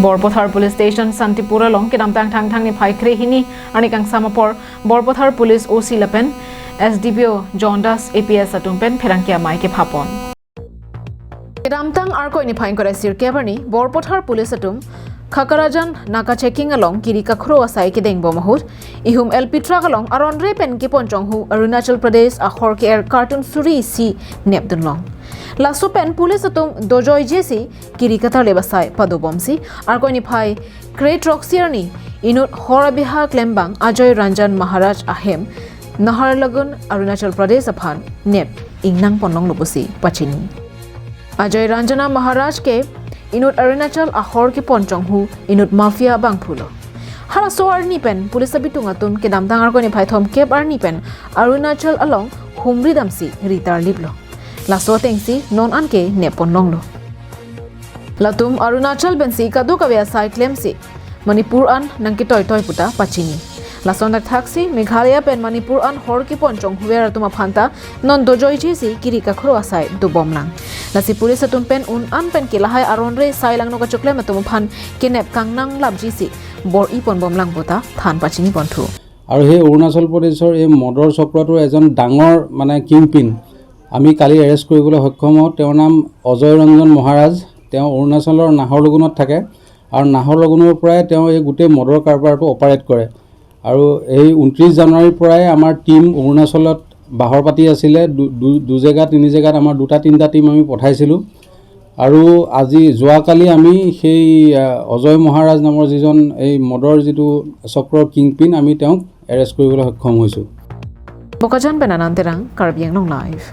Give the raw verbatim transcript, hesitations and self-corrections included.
Borpathar Police Station Santipur along kedamtang Thangthang niphai kre hini arni kangsam apor Borpathar Police O C lapen S D P O John Das A P S atum pen pherangke amei kephapon. Kedamtang Arkoi niphai ingkoi ra sirkep arni Borpathar Police atum Khakarajan Naka checking along kiri kakhro asai kedengbom ahut ihum L P truck along aronre pen kepon chonghu Arunachal Pradesh ahor ke-er carton suri isi nepdun long. Laso pen police atum dojoijesi kiri katarlip asai padobomsi Arkoi niphai kre throksi arni inut hor abiha klembang Ajoy Ranjan Maharaj ahem Naharlagun Arunachal Pradesh aphan nep ingnang ponlonglo pusi pachini. Ajoy Ranjana Maharaj ke inut Arunachal ahor kepon chonghu inut mafia abangphu lo. Halaso arni pen police abitung atum kedamtang Arkoi niphai thomkep arni pen Arunachal along humri damsi ri tarlip lo. Laso atengsi non anke nep ponlonglo. Latum Arunachal pensi kadokave asai klemsi Manipur an nangketoitoi puta pachini. Lason thakthaksi Meghalaya pen Manipur an hor kepon chonghuver atum aphanta non dojoijesi kiri kakhro asai dobomlang. Lasi police atum pen un an pen ke lahai aronre sai langno kachoklem atum aphan kenep kangnang lapjisi bor-i ponbomlang puta than pachini ponthu. আৰু সেই অৰুণাচল প্ৰদেশৰ এই মদৰ চক্ৰটোৰ এজন ডাঙৰ মানে কিংপিন আমি কালি এৰেষ্ট কৰিবলৈ সক্ষম হওঁ। তেওঁৰ নাম অজয় ৰঞ্জন মহাৰাজ। তেওঁ অৰুণাচলৰ নাহৰলগুণত থাকে আৰু নাহৰলগুণৰ পৰাই তেওঁ এই গোটেই মদৰ কাৰবাৰটো অপাৰেট কৰে। আৰু এই ঊনত্ৰিছ জানুৱাৰীৰ পৰাই আমাৰ টীম অৰুণাচলত বাহৰ পাতি আছিলে, দু- দু- দুজেগা তিনি জেগাত আমাৰ দুটা তিনিটা টীম আমি পঠাইছিলোঁ। আৰু আজি যোৱাকালি আমি সেই আহ, অজয় মহাৰাজ নামৰ যিজন এই মদৰ যিটো চক্ৰৰ কিংপিন, আমি তেওঁক এৰেষ্ট কৰিবলৈ সক্ষম হৈছোঁ। Bokajan pen Anand Terang, Karbi Anglong Live.